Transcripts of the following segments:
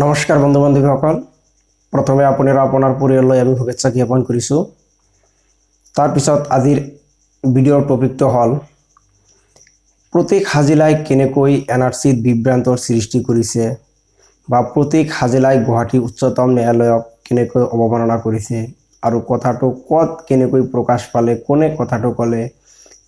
নমস্কাৰ বন্ধু বান্ধৱীসকল। প্ৰথমে আপুনি আৰু আপোনাৰ পৰিয়াললৈ আমি শুভেচ্ছা জ্ঞাপন কৰিছোঁ। তাৰপিছত আজিৰ ভিডিঅ'ৰ টপিকটো হ'ল প্ৰতীক হাজেলাই কেনেকৈ এনআৰচিত বিভ্ৰান্তৰ সৃষ্টি কৰিছে বা প্ৰতীক হাজেলাই গুৱাহাটী উচ্চতম ন্যায়ালয়ক কেনেকৈ অৱমাননা কৰিছে আৰু কথাটো ক'ত কেনেকৈ প্ৰকাশ পালে, কোনে কথাটো ক'লে,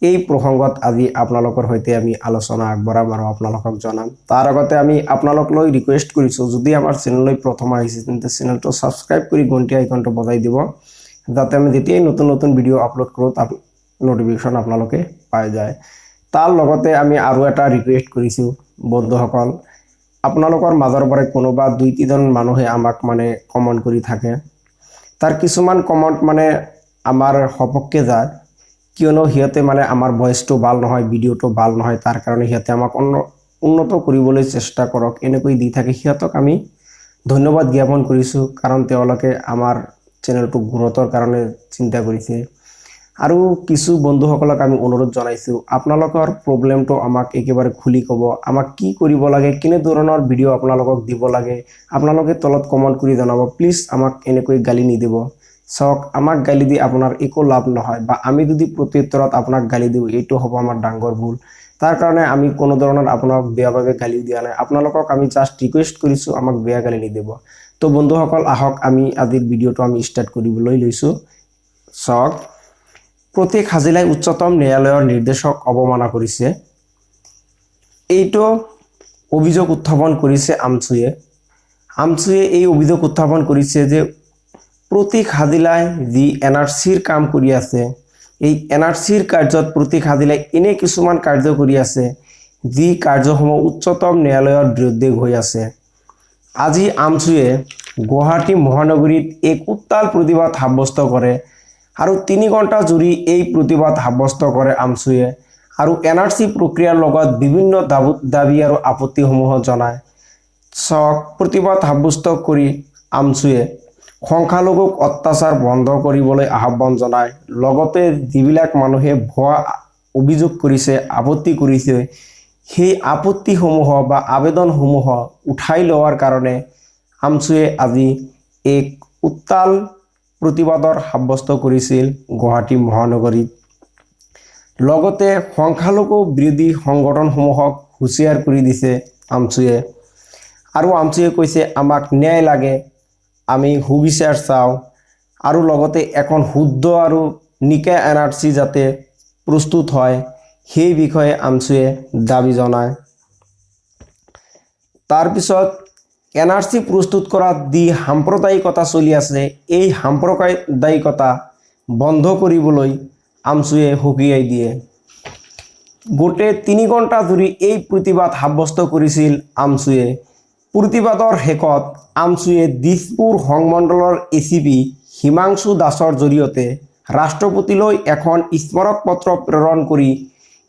এই প্ৰসংগত আজি আপোনালোকৰ সৈতে আমি আলোচনা আগবঢ়াম আৰু আপোনালোকক জনাম। তাৰ আগতে আমি আপোনালোকলৈ ৰিকুৱেষ্ট কৰিছোঁ, যদি আমাৰ চেনেললৈ প্ৰথম আহিছে, তেন্তে চেনেলটো ছাবস্ক্ৰাইব কৰি ঘণ্টি আইকনটো বজাই দিব, যাতে আমি যেতিয়াই নতুন নতুন ভিডিঅ' আপলোড কৰোঁ, তাত ন'টিফিকেশ্যন আপোনালোকে পাই যায়। তাৰ লগতে আমি আৰু এটা ৰিকুৱেষ্ট কৰিছোঁ বন্ধুসকল, আপোনালোকৰ মাজৰ পৰাই কোনোবা দুই তিনিজন মানুহে আমাক মানে কমেণ্ট কৰি থাকে। তাৰ কিছুমান কমেণ্ট মানে আমাৰ সপক্ষে যায়, কিয়নো সিহঁতে মানে আমাৰ ভইচটো ভাল নহয়, ভিডিঅ'টো ভাল নহয়, তাৰ কাৰণে সিহঁতে আমাক উন্নত কৰিবলৈ চেষ্টা কৰক এনেকৈ দি থাকে। সিহঁতক আমি ধন্যবাদ জ্ঞাপন কৰিছোঁ, কাৰণ তেওঁলোকে আমাৰ চেনেলটো গ্ৰ'থৰ কাৰণে চিন্তা কৰিছে। আৰু কিছু বন্ধুসকলক আমি অনুৰোধ জনাইছোঁ, আপোনালোকৰ প্ৰব্লেমটো আমাক একেবাৰে খুলি ক'ব। আমাক কি কৰিব লাগে, কেনেধৰণৰ ভিডিঅ' আপোনালোকক দিব লাগে, আপোনালোকে তলত কমেণ্ট কৰি জনাব। প্লিজ আমাক এনেকৈ গালি নিদিব। চাওক, আমাক গালি দি আপোনাৰ একো লাভ নহয় বা আমি যদি প্ৰত্যুত্তৰত আপোনাক গালি দিওঁ, এইটো হ'ব আমাৰ ডাঙৰ ভুল। তাৰ কাৰণে আমি কোনো ধৰণৰ আপোনাক বেয়াভাৱে গালিও দিয়া নাই। আপোনালোকক আমি জাষ্ট ৰিকুৱেষ্ট কৰিছোঁ, আমাক বেয়া গালি নিদিব। তো বন্ধুসকল, আহক, আমি আজিৰ ভিডিঅ'টো আমি ষ্টাৰ্ট কৰিবলৈ লৈছোঁ। চাওক, প্ৰতীক হাজেলাই উচ্চতম ন্যায়ালয়ৰ নিৰ্দেশক অৱমাননা কৰিছে, এইটো অভিযোগ উত্থাপন কৰিছে আমচুয়ে। আমচুয়ে এই অভিযোগ উত্থাপন কৰিছে যে প্ৰতীক হাজেলাই যি এনআৰচিৰ কাম কৰি আছে, এই এনআৰচিৰ কাৰ্যত প্ৰতীক হাজেলাই এনে কিছুমান কাৰ্য কৰি আছে, যি কাৰ্যসমূহ উচ্চতম ন্যায়ালয়ৰ বিৰুদ্ধে গৈ আছে। আজি আমচুয়ে গুৱাহাটী মহানগৰীত এক উত্তাল প্ৰতিবাদ সাব্যস্ত কৰে আৰু 3 ঘণ্টা জুৰি এই প্ৰতিবাদ সাব্যস্ত কৰে আমচুয়ে আৰু এনআৰচি প্ৰক্ৰিয়াৰ লগত বিভিন্ন দাবী আৰু আপত্তিসমূহ জনায়। চাওক, প্ৰতিবাদ সাব্যস্ত কৰি আমচুয়ে সংখ্যালঘুক অত্যাচাৰ বন্ধ কৰিবলৈ আহ্বান জনায়। লগতে যিবিলাক মানুহে ভুৱা অভিযোগ কৰিছে, আপত্তি কৰিছে, সেই আপত্তিসমূহ বা আবেদনসমূহ উঠাই লোৱাৰ কাৰণে আমচুয়ে আজি এক উত্তাল প্ৰতিবাদৰ সাব্যস্ত কৰিছিল গুৱাহাটী মহানগৰীত। লগতে সংখ্যালঘু বিৰোধী সংগঠনসমূহক হুঁচিয়াৰ কৰি দিছে আমচুয়ে। আৰু আমচুয়ে কৈছে, আমাক ন্যায় লাগে, আমি সুবিচাৰ চাওঁ আৰু লগতে এখন শুদ্ধ আৰু নিকা এনআৰচি যাতে প্ৰস্তুত হয়, সেই বিষয়ে আমচুয়ে দাবী জনায়। তাৰপিছত এনআৰচি প্ৰস্তুত কৰাত যি সাম্প্ৰদায়িকতা চলি আছে, এই সাম্প্ৰদায়িকতা বন্ধ কৰিবলৈ আমচুয়ে সকীয়াই দিয়ে। গোটেই 3 ঘণ্টা ধৰি এই প্ৰতিবাদ সাব্যস্ত কৰিছিল আমচুয়ে। প্ৰতিবাদৰ শেষত আমচুয়ে দিছপুৰ সংমণ্ডলৰ এচিপি হিমাংশু দাসৰ জৰিয়তে ৰাষ্ট্ৰপতিলৈ এখন স্মাৰক পত্ৰ প্ৰেৰণ কৰি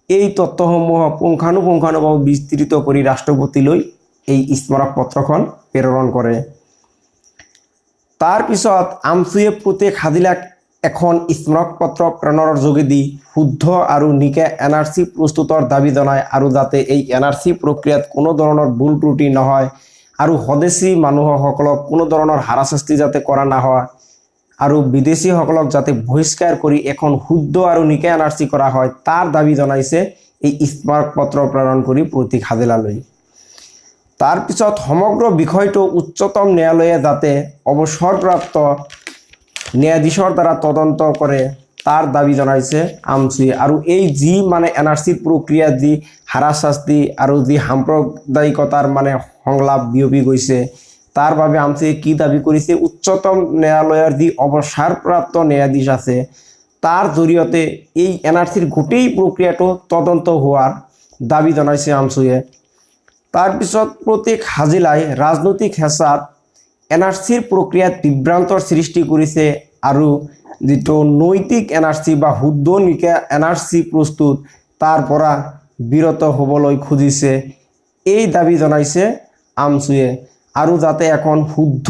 এই তথ্যসমূহ পুংখানুপুংখানুভাৱে বিস্তৃত কৰি ৰাষ্ট্ৰপতিলৈ এই স্মাৰক পত্ৰখন প্ৰেৰণ কৰে। তাৰপিছত আমচুয়ে প্ৰতীক হাজেলাক এখন স্মাৰক পত্ৰ প্ৰেৰণৰ যোগেদি শুদ্ধ আৰু নিকা এনআৰচি প্ৰস্তুতৰ দাবী জনায় আৰু যাতে এই এনআৰচি প্ৰক্ৰিয়াত কোনো ধৰণৰ ভুল ত্ৰুটি নহয় আৰু স্বদেশী মানুহসকলক কোনো ধৰণৰ হাৰাশাস্তি যাতে কৰা নহয় আৰু বিদেশীসকলক যাতে বহিষ্কাৰ কৰি এখন শুদ্ধ আৰু নিকা এনআৰচি কৰা হয়, তাৰ দাবী জনাইছে এই স্মাৰক পত্ৰ প্ৰেৰণ কৰি প্ৰতীক হাজেলালৈ। তাৰপিছত সমগ্ৰ বিষয়টো উচ্চতম ন্যায়ালয়ে যাতে অৱসৰপ্ৰাপ্ত ন্যায়াধীশৰ দ্বাৰা তদন্ত কৰে, তাৰ দাবী জনাইছে আমচুয়ে। আৰু এই যি মানে এনআৰচিৰ প্ৰক্ৰিয়াত যি হাৰাশাস্তি আৰু যি সাম্প্ৰদায়িকতাৰ মানে সংলাপ বিয়পি গৈছে, তাৰ বাবে আমচুয়ে কি দাবী কৰিছে? উচ্চতম ন্যায়ালয়ৰ যি অৱসৰপ্ৰাপ্ত ন্যায়াধীশ আছে, তাৰ জৰিয়তে এই এনআৰচিৰ গোটেই প্ৰক্ৰিয়াটো তদন্ত হোৱাৰ দাবী জনাইছে আমচুয়ে। তাৰপিছত প্ৰতীক হাজেলাই ৰাজনৈতিক হেঁচাত এনআৰচিৰ প্ৰক্ৰিয়াত বিভ্ৰান্তৰ সৃষ্টি কৰিছে আৰু যিটো নৈতিক এনআৰচি বা শুদ্ধ নিকা এনআৰচি প্ৰস্তুত, তাৰ পৰা বিৰত হ'বলৈ খুজিছে, এই দাবী জনাইছে আমচুয়ে। আৰু যাতে এখন শুদ্ধ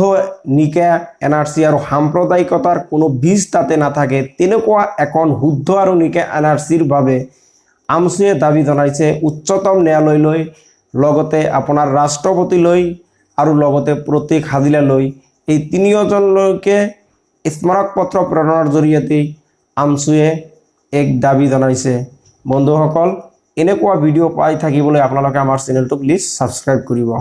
নিকা এনআৰচি আৰু সাম্প্ৰদায়িকতাৰ কোনো বীজ তাতে নাথাকে, তেনেকুৱা এখন শুদ্ধ আৰু নিকা এনআৰচিৰ বাবে আমচুয়ে দাবী জনাইছে উচ্চতম ন্যায়ালয়লৈ, লগতে আপোনাৰ ৰাষ্ট্ৰপতিলৈ। আৰু লগতে প্ৰতীক হাজেলালৈ এই তিনিওজনলৈকে স্মাৰক পত্ৰ প্ৰেৰণৰ জৰিয়তে আমছুৱে এক দাবী জনাইছে। বন্ধুসকল, এনেকুৱা ভিডিঅ' পাই থাকিবলৈ আপোনালোকে আমাৰ চেনেলটো প্লিজ ছাবস্ক্ৰাইব কৰিব।